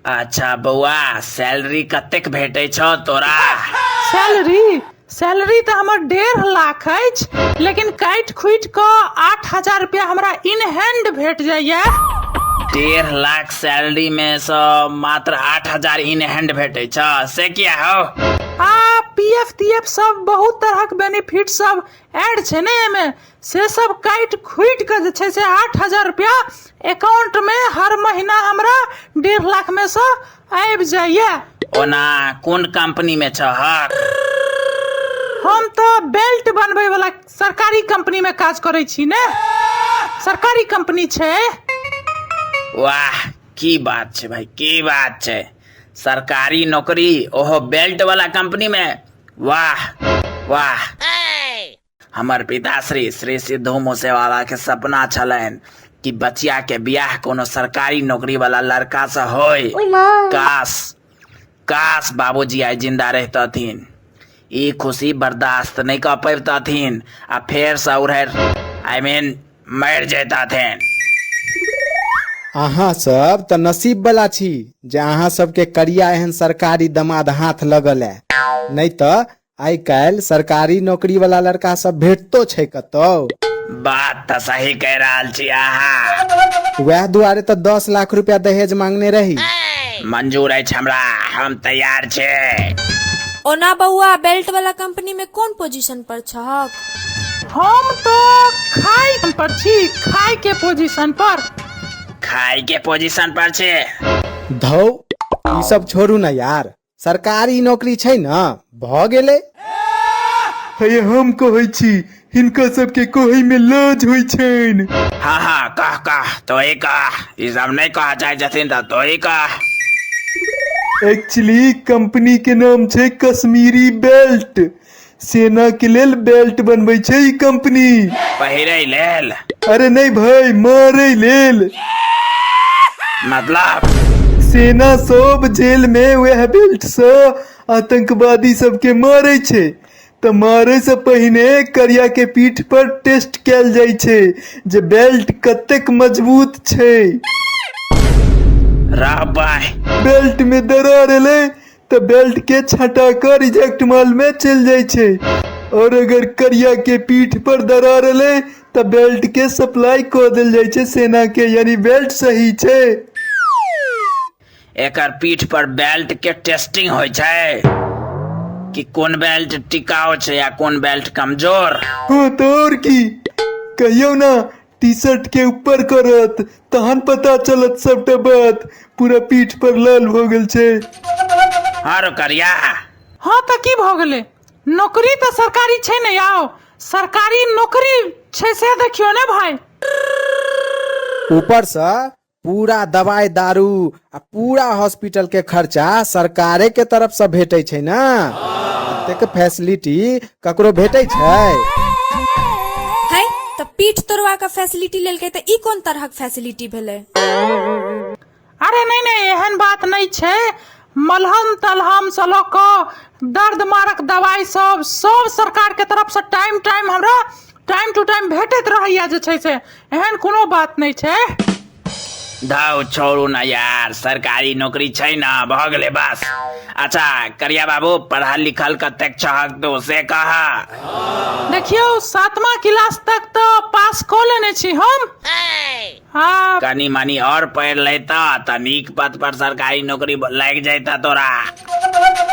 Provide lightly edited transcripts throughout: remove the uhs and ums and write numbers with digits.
अच्छा बौआ, सैलरी कतेक भेटै छौ तोरा? सैलरी सैलरी तऽ हमर 1.5 लाख अछि, लेकिन काटि खुटि कऽ 8000 रुपया हमरा इन हैंड भेट जाइए। 1.5 लाख सैलरी में सँ मात्र 8000 इन हैंड भेटै छ, से किया हौ? आ पी एफ ती एफ सब, बहुत तरहक बेनिफिट सब ऐड छै ने एहिमे, से सब काटि खुटि कऽ जे छै से 8000 रुपया अकाउंट मे हर महीना हमरा 1.5 लाख मे सँ आबि जाइए। ओना कोन कंपनी में छहक? हम तऽ बेल्ट बनबै वाला सरकारी कंपनी मे काज करै छी ने, सरकारी कंपनी छै। वाह, की बात छै भाई, की बात छै! सरकारी नौकरी, ओहो बेल्ट वाला कंपनी में, वाह वाह! हमर पिताश्री श्री सिद्धू मूसेवाला के सपना छलनि कि बचिया के बियाह कोनो सरकारी नौकरी वाला लड़का से होय। काश, काश बाबूजी आइ जिंदा रहितथिन, ई खुशी बर्दाश्त नहि कऽ पबितथिन आ फेर से उड़ैर, I mean, मरि जैतथिन। अहाँ सब तऽ नसीब वाला छी जे अहाँ सबके करिया एहन सरकारी दमाद हाथ लगल है, नहि तऽ आइ काल्हि सरकारी नौकरी वाला लड़का सब भेटतो छै कतौ? बात तऽ सही कहि रहल छी अहाँ। वएह दुआरे तऽ 10 लाख रुपया दहेज मांगने रही। मंजूर अछि हमरा, हम तैयार छी। ओना बौआ, बेल्ट वाला कंपनी में कोन पोजीशन पर छहक? हम तऽ खाइ पर छी, खाइ के पोजीशन पर। खाइ के पोजीशन पर छै? धौ, ई सब छोड़ू ने यार, सरकारी नौकरी छै ने, भऽ गेलै। हे, हम कहै छी, हिनका सबके कहै में लाज होइ छनि। हाँ हाँ, कह कह, तो ही कह। ई सब नहि कह चाहै छथिन तऽ तो ही कह। एक्चुअली कंपनी के नाम छै कश्मीरी बेल्ट। सेना के लेल बेल्ट बनबै छै ई कंपनी। पहिरै लेल? अरे नहीं भाई, मारै लेल। मतलब? सेना सब जेल में वह बेल्ट से आतंकवादी सबके मारै छै, तऽ मारै से पहिने करिया के पीठ पर टेस्ट कयल जाइ छै जे बेल्ट कतेक मजबूत छै। रह बाय। बेल्ट में दरार एलै तऽ बेल्ट के छटा कऽ रिजेक्ट माल में चलि जाइ छै, और अगर करिया के पीठ पर दरार एलै तऽ बेल्ट के सप्लाई कऽ देल जाइ छै सेना के, यानी बेल्ट सही छै। एकर पीठ पर बेल्ट के टेस्टिंग होइ छै कि कोन बेल्ट टिकाउ छै आ कोन बेल्ट कमजोर? हाँ तऽ और की! कहियौ ना टी शर्ट के ऊपर करत, तहन पता चलत सबटा बात। पूरा पीठ पर लाल भऽ गेल छै। हाँ रो करिया। हाँ, तऽ की भऽ गेलै? नौकरी तऽ सरकारी छै ने याओ, सरकारी नौकरी छै से देखियौ ने भाई। ऊपरसँ पूरा दवाई दारू आ पूरा हॉस्पिटल के खर्चा सरकारे के तरफ से भेटै छै ने। एतेक फैसिलिटी ककरो भेटै छै? है, तऽ पीठ तोड़वा के फैसिलिटी लेलकै, तऽ ई कोन तरहक फैसिलिटी भेलै? अरे नहि नहि, एहन बात नहि छै। मलहम तलहम से लऽ कऽ दर्द मारक दवाई सब, सब सरकार के तरफ से टाइम टाइम हमरा टाइम टू टाइम भेटैत रहैया जे छै से, एहन कोनो बात नहि छै। धाउ, छोड़ू ना यार, सरकारी नौकरी छै ना, भऽ गेलै बस। अच्छा करिया बाबू, पढ़ल लिखल कतेक छहक तू, से कह। देखियौ, सातमा क्लास तक तऽ पास कऽ लेने छी हम, हाँ। कनी मनी और पढ़ि लेता तऽ नीक पद पर सरकारी नौकरी लागि जैता तोरा।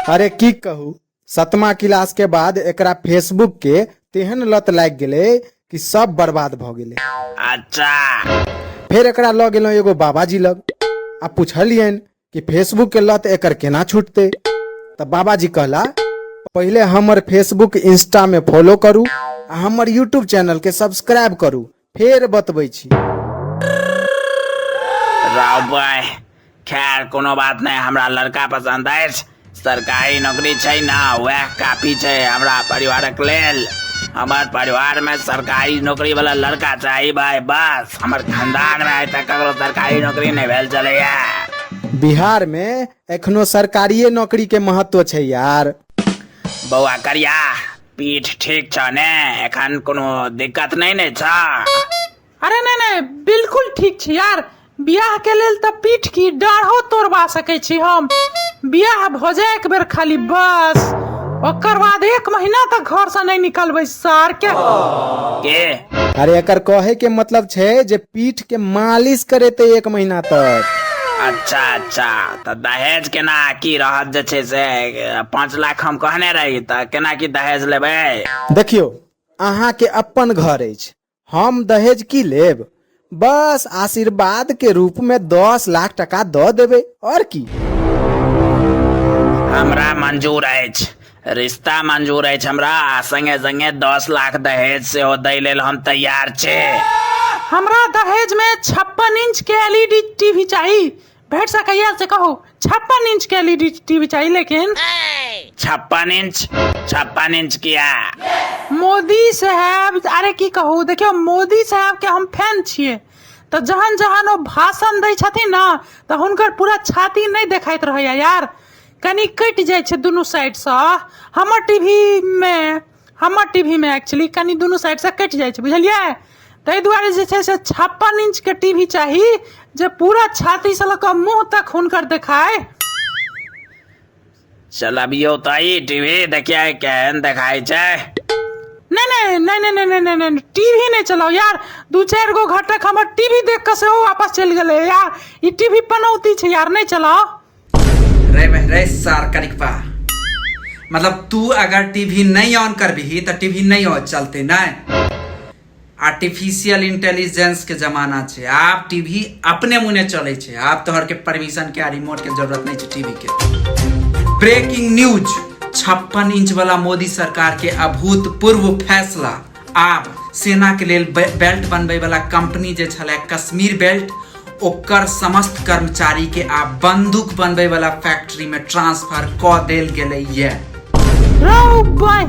अरे की कहू, सतमा क्लास के बाद एकरा फेसबुक के तेहन लत लागि गेलै कि सब बर्बाद भऽ गेलै। अच्छा। फेर एकरा लऽ गेलहुँ एगो बाबाजी लग आ पुछलियनि कि फेसबुक के लत एकर केना छूटतै, तऽ बाबाजी कहला, पहिले हमर फेसबुक इंस्टा में फॉलो करू आ हमर यूट्यूब चैनल के सब्सक्राइब करू, फेर बतबै छी। राव भाई, खैर कोनो बात नहि, हमरा लड़का पसंद अछि। सरकारी नौकरी छै ना, वएह काफी छै हमरा परिवारक लेल। हमर परिवार में सरकारी नौकरी वाला लड़का चाही भाई, बस। हमर खानदान में आइ तक ककरो सरकारी नौकरी नहि भेल छलैया। बिहार में एखनो सरकारिये नौकरी के महत्व छै यार। बौआ करिया, पीठ ठीक छ ने? एखन कोनो दिक्कत नहि ने छ? अरे नहि नहि, बिल्कुल ठीक छै यार। बियाह के लेल तऽ पीठ की डाढ़ो तोड़बा सकै छी हम। बियाह भऽ जाय एक बेर खाली, बस ओकर बाद एक महीना तक घर से नहीं निकलबै सार के। के? अरे एकर कहे के मतलब छै जे पीठ के मालिश करेतै एक महीना तक। अच्छा अच्छा, तऽ दहेज केना की रहत जे छै से 5 लाख हम कहने रही, तऽ केना की दहेज लेबै? देखियौ, अहाँके अपन घर अछि, हम दहेज की लेब, बस आशीर्वाद के रूप में 10 लाख टका दऽ देबै, और की। हमरा मंजूर अछि, रिश्ता मंजूर अछि हमरा, आ संगे संगे 10 लाख दहेज सेहो दै लेल हम तैयार छी। हमरा दहेज में 56 इंच के एलईडी टीवी चाही, भेट सकैया से कहू? 56 इंच के एलईडी टीवी चाही। लेकिन 56 इंच? 56 इंच किया? मोदी साहब, अरे की कहू, देखियौ मोदी साहब के हम फैन छियै, तऽ जहन जहन ओ भाषण दै छथिन ने तऽ हुनकर पूरा छाती नहि देखाइत रहैया यार, कनि कटि जाइ छै दुनू साइडसँ। हमर टीवी में एक्चुअली कनि दुनू साइडसँ कटि जाइ छै, बुझलियै? ताहि दुआरे जे छै से 56 इंच के टीवी चाही जे पूरा छातीसँ लऽ कऽ मुँह तक हुनकर देखाय। चलबियौ तऽ ई टीवी, देखियै केहन देखाइ छै। नहि नहि नहि नहि नहि नहि नहि नहि, टीवी नहि चलाउ यार। दू चारि गो घटक हमर टीवी देख कऽ सेहो वापस चलि गेलै यार। ई टीवी पनौती छै यार, नहि चलाउ। रे रे सार करिकबा, मतलब तू अगर टीवी नहीं ऑन करबिही तऽ टीवी नहीं ऑन चलते? नहीं, आर्टिफिशियल इंटेलिजेंस के जमाना छै, आब टीवी अपने मुने चलै छै, आब तोहर के परमिशन के आ रिमोट के जरूरत नहीं छै टीवी के। ब्रेकिंग न्यूज, 56 इंच वाला मोदी सरकार के अभूतपूर्व फैसला। आब सेना के लेल बेल्ट बनबै वाला कंपनी जे छलै कश्मीर बेल्ट, ओकर समस्त कर्मचारी के आब बंदूक बनबै वाला फैक्ट्री में ट्रांसफर कऽ देल गेलै ये। रौ बॉय,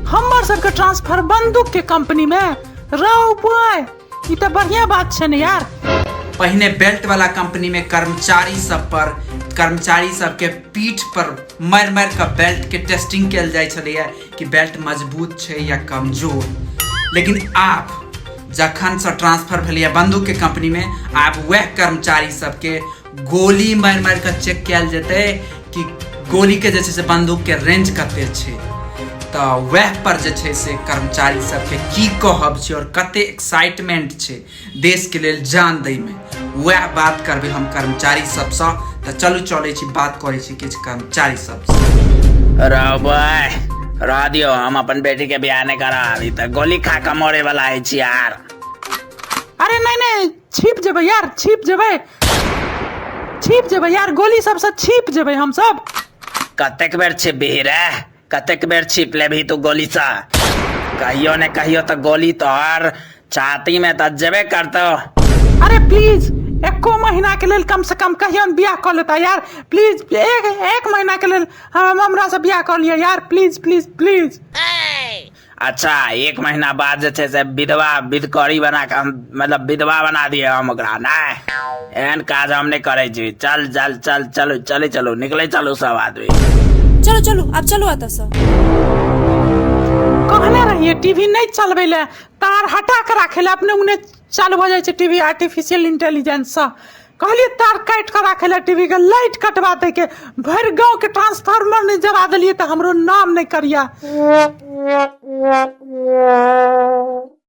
हमर सबके ट्रांसफर बंदूक के कंपनी में? रौ बॉय, ई तऽ बढ़िया बात छै ने यार। पहिने बेल्ट वाला कंपनी में कर्मचारी सब पर, कर्मचारी सबके पीठ पर मारि मारि कऽ बेल्ट के टेस्टिंग कयल जाइ छलैया कि बेल्ट मजबूत छै या कमजोर। लेकिन आब जखन से ट्रांसफर भेलैया बंदूक के कंपनी में, आब वएह कर्मचारी सबके गोली मारि मारि कऽ चेक कयल जेतै कि गोली के जे छै से बंदूक के रेंज कते छै। तऽ वएह पर जे छै से कर्मचारी सबके की कहब छै और कते एक्साइटमेंट छै देश के लेल जान दै में, वएह बात करबै हम कर्मचारी सबसँ। तऽ चलू, चलै छी, बात करै छी किछु कर्मचारी सबसँ। रौ बॉय, रह दियौ, हम अपन बेटी के बियाह नहि करब, ई तऽ गोली खा कऽ मरे वाला अछि यार। अरे नहि नहि, छिप जेबै यार, छिप जेबै, छिप जेबै यार, गोली सबसँ छिप जेबै हमसब। कतेक बेर छिपबिही रे? कतेक बेर छिप लेबही तू गोलीसँ? कहियो ने कहियो तऽ गोली तोहर छाती में तऽ जेबे करतौ। अरे प्लीज, एको महीना के लेल कम से कम कहियो ने बियाह कऽ लेता यार। प्लीज, एक एक महीना के लेल हम हमरा से बियाह कऽ लिअ यार, प्लीज प्लीज प्लीज। अच्छा, एक महीना बाद जे छै से विधवा विधकरी बना कऽ हम, मतलब विधवा बना दिए हम ओकरा? नहि, एहन काज हम नहि करै छी। चल चल चल, चलू, चलै चलू, निकलै चलू सब आदमी। चलू चलू, आब चलू एतऽसँ। कहने रहिए टीवी नहीं चलबै ले, तार हटा के राखे ले, अपने उन्हें चालू भऽ जाइ छै टीवी आर्टिफिशियल इंटेलिजेंस सँ। कहलिए तार काटि कऽ राखे ले टीवी के, लाइट कटवा दे के भरि गाँव के ट्रांसफार्मर नहि जरा देलिए तऽ हमरो नाम नहि करिया।